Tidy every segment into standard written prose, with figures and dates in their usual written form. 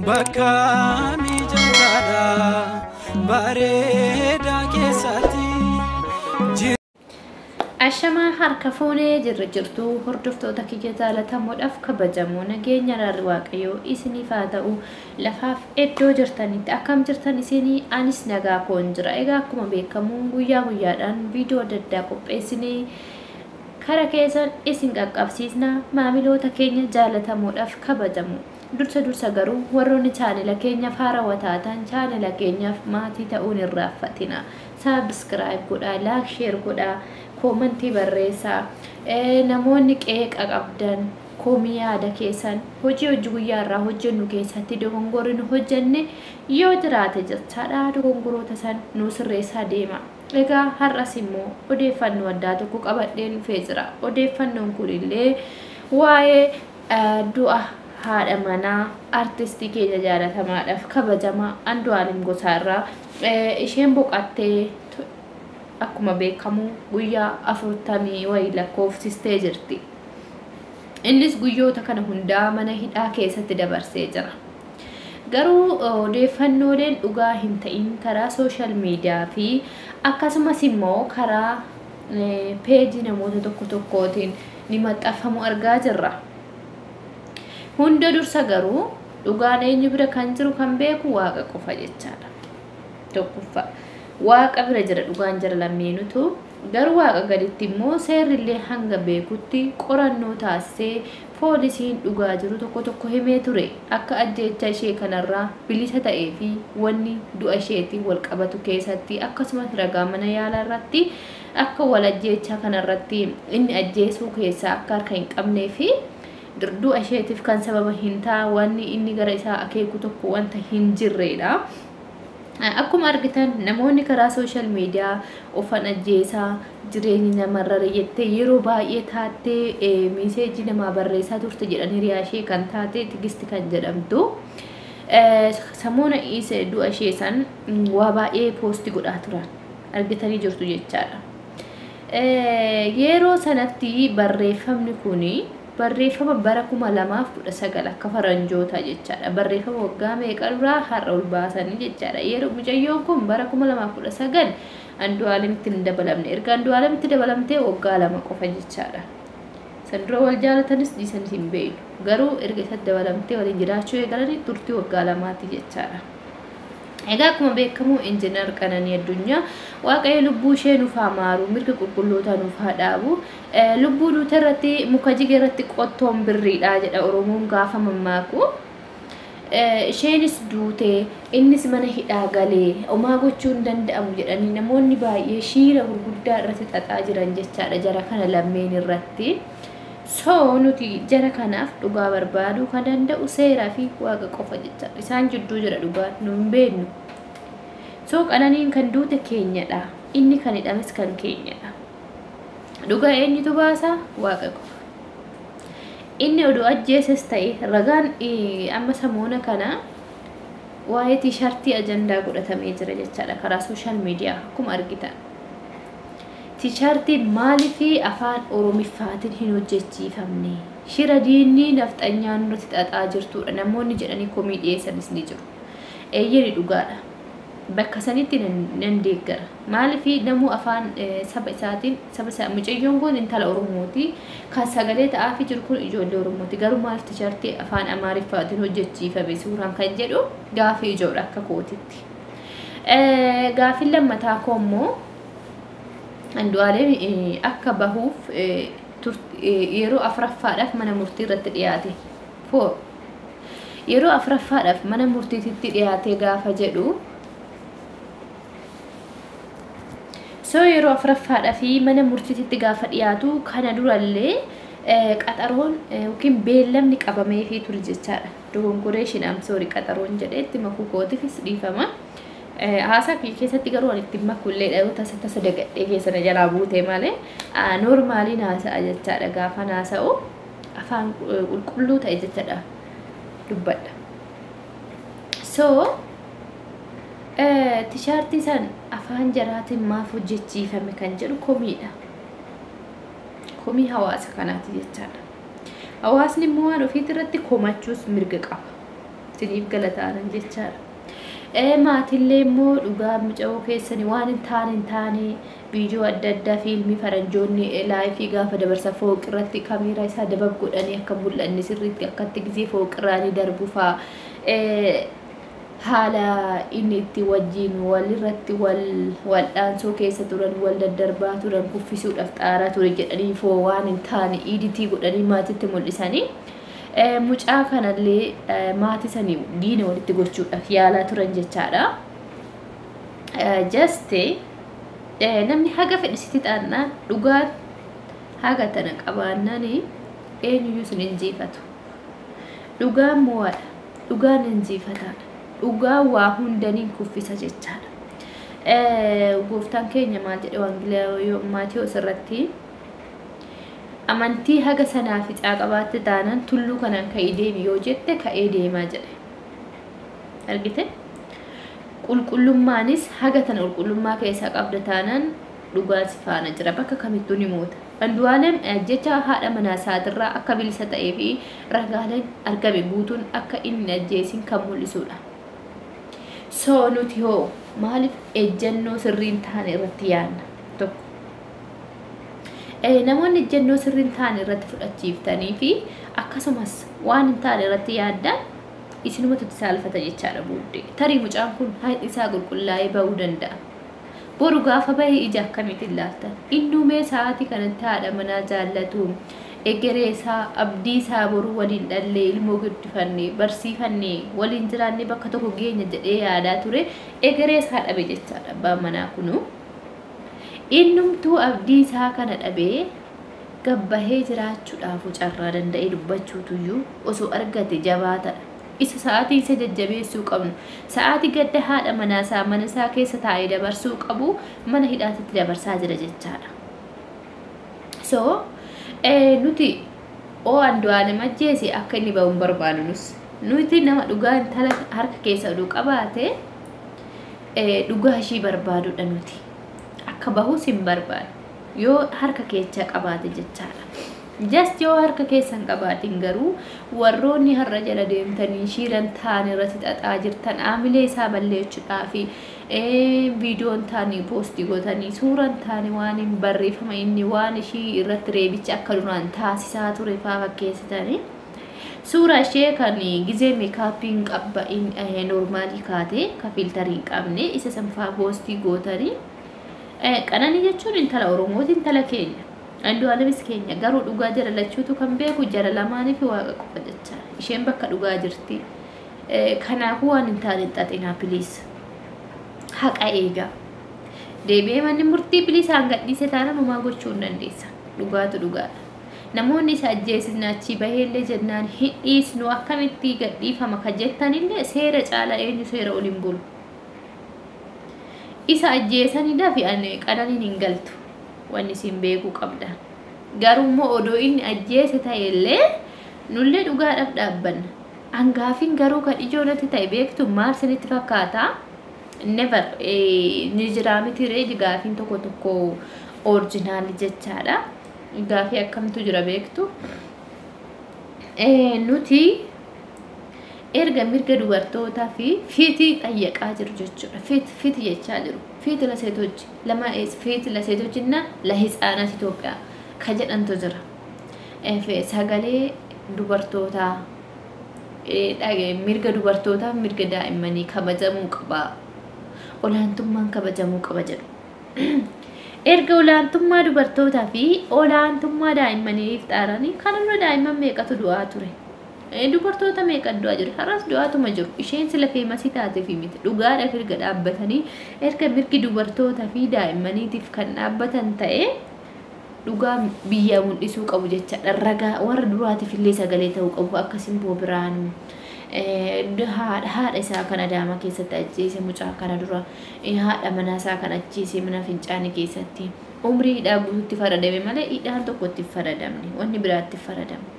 Bakka mijataadha bareedaa keessatti. Ashamaa, harka fuunee jirra jirtu hordoftoota kiyya jaalatamuudhaaf kabajamoo, nageenya araarri Waaqayyoo isiniif haa ta'u. Lafaaf iddoo jirtanitti akkam jirtan isinii? Anis nagaa koon jira. Egaa akkuma beekamu guyyaa guyyaadhaan viidiyoo adda addaa qopheessinee kara keessan isin qaqqabsiisna. Maamiloota keenya jaalatamuudhaaf kabajamu, dursa dursa garuu warroonni chaanela keenyaaf haarawaa taatan chaanela keenyaaf maatii ta'uun hin raaffatina. Subscribe godhaa, like, share godhaa, koomantii barreessaa. Namoonni qeeqa qabdan, komii yaada keessan, hojii hojii guyyaa irraa hojjennu keessatti dogongorri nu hojjenne yoo jiraate jechaadha, dogongoroota san nu sirreessaa deema. Egaa har'as immoo odeeffannoo addaa tokko qabadheen dhufee jira. Odeeffannoon kunillee waa'ee du'a haadha manaa artistii keenya jaalatamaadhaaf kabajamaa Andu'aalem Gosaarraa. Isheen boqattee akkuma beekamu guyyaa 40 wayii lakkoofsistee jirti. Innis guyyoota kana hundaa mana hidhaa keessatti dabarsee jira. Garuu odeeffannooleen dhugaa hin ta'in karaa social media fi akkasumas immoo karaa peejii namoota tokko tokkootiin ni maxxanfamu argaa jirra. Hunda dursa garuu dhugaan eenyu bira kan jiru kan beeku Waaqa qofa jechaadha. Tokkoffaa, Waaqa bira jira dhugaan jira lameenutu. Garuu Waaqa gaditti immoo seerrillee hanga beekutti qorannoo taasisee poolisiin dhugaa jiru tokko tokko himee ture. Akka ajjeecha ishee kanarraa bilisa ta'ee fi wanni du'a isheetiin wal qabatu keessatti, akkasumas ragaa mana yaalaa irratti akka wal ajjeechaa kanarratti inni ajjeesuu keessaa akka harka hin qabnee fi du'a isheetiif kan sababa hin ta'a wanni inni gara isaa akeeku tokko wanta hin jirredha. Akkuma argitan namoonni karaa social media ofan ajjeesaa, jireenyi namarra jettee yeroo baay'ee taattee message namaa barreessaa turte jedhan hiriyaa ishee kan taate Tigisti kan jedhamtu. Samoona isa du'a ishee san waa baay'ee post godhaa turan argitanii jirtu jechaadha. Yeroo sanatti barreeffamni kuni barreeffama bara 2019 akka faranjoota jechaadha. Barreeffama waggaa meeqa duraa har'a ol baasanii jechaadha. Yeroo mucayyoon kun bara 2019 Andu'aalemitti hin dabalamne. Erga Andu'aalemitti dabalamtee waggaa 2 qofa jechaadha. San dura wal jaalatanis dhiisanis hin beeknu. Garuu erga isatti dabalamtee waliin jiraachuu eegalanii turtii waggaa 2ti jechaadha. Egaa akkuma beekamu Injiinar Qananii Addunyaa, Waaqayyo lubbuu ishee nuuf haa maaru, mirga qulqulloota nuuf haa dhaabu. Lubbuu duute irratti, muka jige irratti qottoon birriidha jedha Oromoon gaafa mammaaku. Isheenis duute, innis mana hidhaa galee, homaa gochuu hin danda'amu jedhanii namoonni baay'ee shiira gurguddaa irratti xaxaa jiran jechaadha jara kana lammeen irratti. So nuti jara kanaaf dhugaa barbaaduu kan danda'u seeraa fi Waaqa qofa jechaadha. Isaan jidduu jira dhugaa, nu hin beeknu. So Qananiin kan duute keenyadha. Inni kan hidhames kan keenyadha. Dhugaa eenyutu baasa? Waaqa qofa. Inni oduu ajjeeses ta'e ragaan amma samoona kana waa'ee tiishartii ajandaa godhatamee jira jechaadha karaa social media akkuma argitan. Tiishartii maaliif afaan Oromiffaatiin hin hojjechiifamne? Shira diinni nafxanyaa nurratti xaxaa jirtudha namoonni jedhanii komii dhiyeessanis ni jiru. Eeyyeni, dhugaadha. Bakka sanitti nan deeggara. Maaliif namuu afaan saba isaatiin, saba isaa, mucayyoon kun intala Oromooti. Kan sagalee ta'aafii jiru kun ijoollee Oromooti. Garuu maaliif tiishartii afaan Amaariffaatiin hojjechiifame suuraan kan jedhu gaafii ijoodha akka kootitti. Gaafiin lammataa koo immoo Andu'aalem akka bahuuf yeroo afuraffaadhaaf mana murtii irratti dhiyaate. Four. Yeroo afuraffaadhaaf mana murtiitti dhiyaate gaafa jedhu, so yeroo afuraffaadhaaf mana murtiitti gaafa dhiyaatu kana durallee qaxaroon yookiin beellamni qabameefii ture jechaadha. Dogongoreeshin, am sorry, qaxaroon jedhee itti makuu kootiifis dhiifama. Haasaa kiyya keessatti garuu ani itti makulleedha, yoo tasa tasa dagadhee keessa na jalaa buute malee normaliin haasa'a jechaadha. Gaafa haasa'u afaan qulqulluu ta'e jechaadha dubbadha. So tishaartii san afaan jaraatiin maaf hojjechiifame kan jedhu komiidha. Komii hawaasa kanaati jechaadha. Hawaasni immoo waan ofiitti irratti komachuus mirga qaba. Isiniif galataanan jechaadha. Maatillee immoo dhugaa muca'oo keessanii waan hin taane viidiyoo adda addaa fiilmii faranjoonni laayifii gaafa dabarsa fooqirratti kaameeraa isaa dabab godhanii akka mul'anne sirriitti akkatti gizee fooqirraanii darbu fa'aa haala inni itti wajjin walirratti wal dhaansoo keessa turan, wal daddarbaa turan, kuffisuudhaaf xaaraa ture jedhanii foo waan hin taane iditii godhanii maatitti mul'isanii mucaa kanallee maatii sanii diina walitti gochuudhaaf yaalaa turan jechaadha. Just namni haga fedhe sitti xaannaan, dhugaan haga tana qabaannaan eenyuyyuu sin injifatu. Dhugaan mo'aadha. Dhugaan injifataadha. Dhugaan waa hundaniin kuffisa jechaadha. Gooftaan keenya maal jedhe Wangeela Maatiyuus irratti? Amantii haga sanaa fixaa qabaatte taanaan tulluu kanaan ka'ee deemi yoo jette ka'ee deemaa jedhe. Argite? Qulqullummaanis haga tana qulqullummaa keessaa qabda taanaan dhugaan si faana jira, bakka kamittuu ni moota. Andu'aalem jecha haadha manaa isaatirraa akka bilisa ta'ee fi ragaaleen argame guutuun akka inni ajjeesin kan mul'isudha. So nuti hoo maaliif ejjennoo sirriin taane irratti yaadna? Tokko. Namoonni ejjennoo sirriin taane irratti fudhachiiftanii fi akkasumas waan hin taane irratti yaaddan isinumatu itti saalfata jechaadha booddee. Tarii mucaan kun haadhi isaa qulqullaa'ee bahuu danda'a. Boru gaafa bahee ija akkamiitiin ilaaltan? Innuu mee sa'aatii kanatti haadha manaa jaallatu, egeree isaa, abdii isaa, boruu waliin dhallee, ilmoo guddifannee, barsiifannee, waliin jiraannee bakka tokko geenya jedhee yaadaa ture, egeree isaa dhabe jechaadha abbaan manaa kunu. Innumtuu abdii isaa kana dhabee gabbahee jiraachuudhaaf carraa danda'ee dubbachuutuyyuu osoo argate jabaatadha. Isa sa'aatii isa jajjabeessuu qabnu, sa'aatii gadda haadha manaa isaa mana isaa keessa taa'ee dabarsuu qabu mana hidhaatitti dabarsaa jira jechaadha. So nuti oo Andu'aalem ajjeese akka inni bahu hin barbaadu nus. Nuti nama dhugaa intala harka keessa oduu qabaate dhugaa ishii barbaadudha nuti. Akka bahus hin barbaadu. Yoo harka keessa qabaate jechaadha. Just yoo harka keessa hin qabaatin garuu warroonni har'a jala deemtanii shiiran ta'an irratti xaxaa jirtan, aamilee isaa balleessuudhaa fi viidiyoon taanii poostii gootanii, suuraan taanii, waan hin barreeffama inni waan ishii irratti reebicha akka duraan taasisaa ture faa fakkeessitanii. Suura ishee kan gizee meekaappiin qabba'in noormaalii kaatee ka fiiltarii hin qabne isa sanfaa poostii gootanii. Qananii jechuun intala Oromooti, intala keenya. Andu'aalemis keenya, garuu dhugaa jala lachuutu kan beeku jala lamaanii fi Waaqa qofa jechaadha. Isheen bakka dhugaa jirti. Kanaafuu waan hin taane hin xaxinaa, please. Haqa eegaa. Deebi'ee manni murtii bilisaan gadhiise taanaan homaa gochuu hin dandeessa. Dhugaatu dhugaadha. Namoonni isa ajjeesisna achii baheellee jennaan hin dhiisnu, akkamitti gadhiifama ka jettanillee, seera caala eenyu seera ol hin bulu. Isa ajjeesanii dafi Qananiin hin galtu. Wanni isin beekuu qabda. Garuu immoo odoo inni ajjeese ta'ellee nullee dhugaadhaaf dhaabbanna. Hangaafin garuu kan ijoo natti ta'e beektu maal isinitti fakkaata? Never ni jiraa miti ree, gaafiin tokko tokko orijinaalii jechaadha. Gaafii akkamtu jira beektu? Nuti erga mirga dubartootaa fi fiitii xayyaqaa jiru jechuudha. ፍትህ ፍትህ jechaa jiru. ፍትህ ለሴቶች lama, ፍትህ ለሴቶች እና ለህፃናት ኢትዮጵያ ka jedhantu jira. Sagalee dubartootaa, mirga dubartootaa, mirga daa'immanii kabajamuu qaba. Olaantummaan kabajamuu qaba jedhu. Erga olaantummaa dubartootaa fi olaantummaa daa'immaniif xaaranii kanarra daa'imman meeqatu du'aa ture? Dubartoota meeqa du'aa jiru? Har'as du'aatuma jiru. Isheen sila feemasii taatee fi miti. Dhugaadhaaf erga dhaabbatanii, erga mirgi dubartootaa fi daa'immaniitiif kan dhaabbatan ta'ee, dhugaa biyyaa mul'isuu qabu jechaadha. Ragaa warra duraatiif illee sagalee ta'uu qabu, akka Simboo Biraanuu. Haadha isaa kan Adaamaa keessatti ajjeese, mucaa kana dura haadha manaa isaa kan ajjeese mana fincaanii keessatti umrii hidhaa guutuutti faradame malee hidhaan tokko itti faradamne, wanni biraatti faradamne.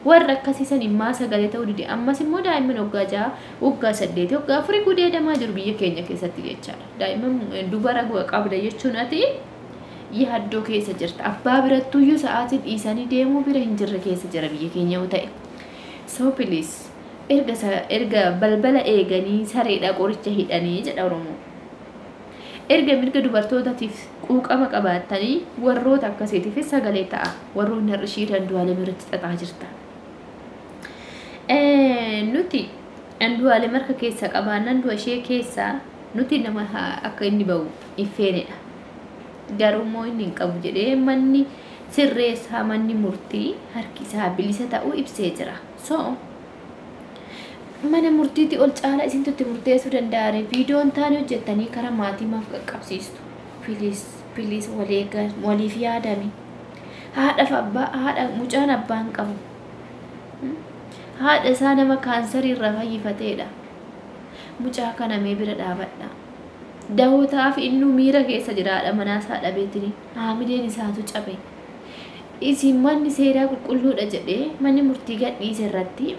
Warra akkasiisan immaa sagalee ta'uu dide. Ammas immoo daa'imman waggaa 6, waggaa 8, waggaa 4 gudeedamaa jiru biyya keenya keessatti jechaadha. Daa'imman dubara qabda jechuun ati yaaddoo keessa jirta. Abbaa birattuyyuu sa'aatiin dhiisanii deemuu bira hin jirre keessa jira biyya keenya yoo ta'e. So please, Erga balbala eeganii sareedha qoricha hidhanii jedha Oromoo. Erga mirga dubartootaatiif quuqama qabaattanii warroota akkasiitiifis sagalee ta'a. Warroonni har'a ishii Andu'aalem irratti xaxaa jirta. Nuti Andu'aalem harka keessa qabaannaan du'a ishee keessaa nuti nama akka inni bahu hin feenedha. Garuu immoo inni hin qabu jedhee manni sirreessaa, manni murtii harki isaa bilisa ta'uu ibsee jira. So mana murtiitti ol caalaa isintu murteessuu danda'are. Viidiyoon taane hojjettanii karaa maatii maaf qaqqabsiistu? Please, please, waliif yaadami. Haadhaaf abbaa, haadha mucaan abbaan qabu. Haadha isaa nama kaansarii irraa fayyifateedha. Mucaa kana mee bira dhaabadha. Dahootaaf innuu miira keessa jiraadha, manaa isaa dhabeetini. Haamileen isaatu cabe. Isin manni seeraa qulqulluudha jedhee manni murtii gadhiise irratti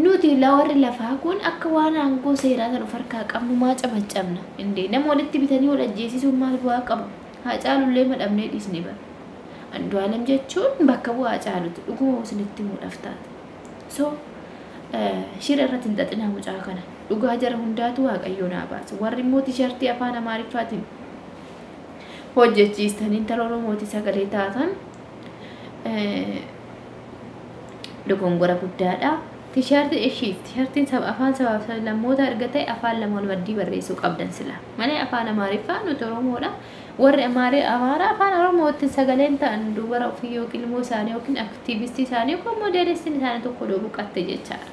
nuti warri lafaa kun akka waan aangoo seeraa san of harkaa qabnu maa cabaccabna? Indee nama walitti bitanii wal ajjeesisuun maal bu'aa qaba? Haa caalullee madhabnee dhiisne bara. Andu'aalem jechuun bakka bu'aa caaluti dhuguma isinitti himuudhaaf taate. So shira irratti hin xaxinaa mucaa kana. Dhugaa jara hundaatu Waaqayyoo naa baasa. Warri immoo tishartii afaan Amaariffaatiin hojjechiistanii intala Oromooti sagalee taatan dogongora guddaadha. Tishartii ishii tishartiin saba afaan sabaaf lammoota erga ta'e afaan lama wal maddii barreessuu qabdan sila. Malee afaan Amaariffaa, nuti Oromoodha. Warri Amaaraa afaan Oromootti sagaleen ta'an dubara ofii yookiin ilmoo isaanii yookiin aktiivistii isaanii yookiin moodeelistiin isaanii tokko dhobuqatte jechaadha.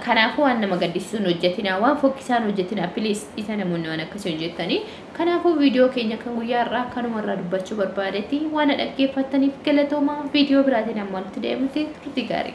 Kanaafuu waan nama gaddisiisuun hojjetinaa, waan fokkisaan hojjetinaa, please, isa namoonni waan akkasii hojjettanii. Kanaafuu viidiyoo keenya kan guyyaa irraa kanuma irraa dubbachuu barbaadetti. Waan dhaggeeffattaniif galatoomaa. Viidiyoo biraatiin amma walitti deemutti turtii gaarii.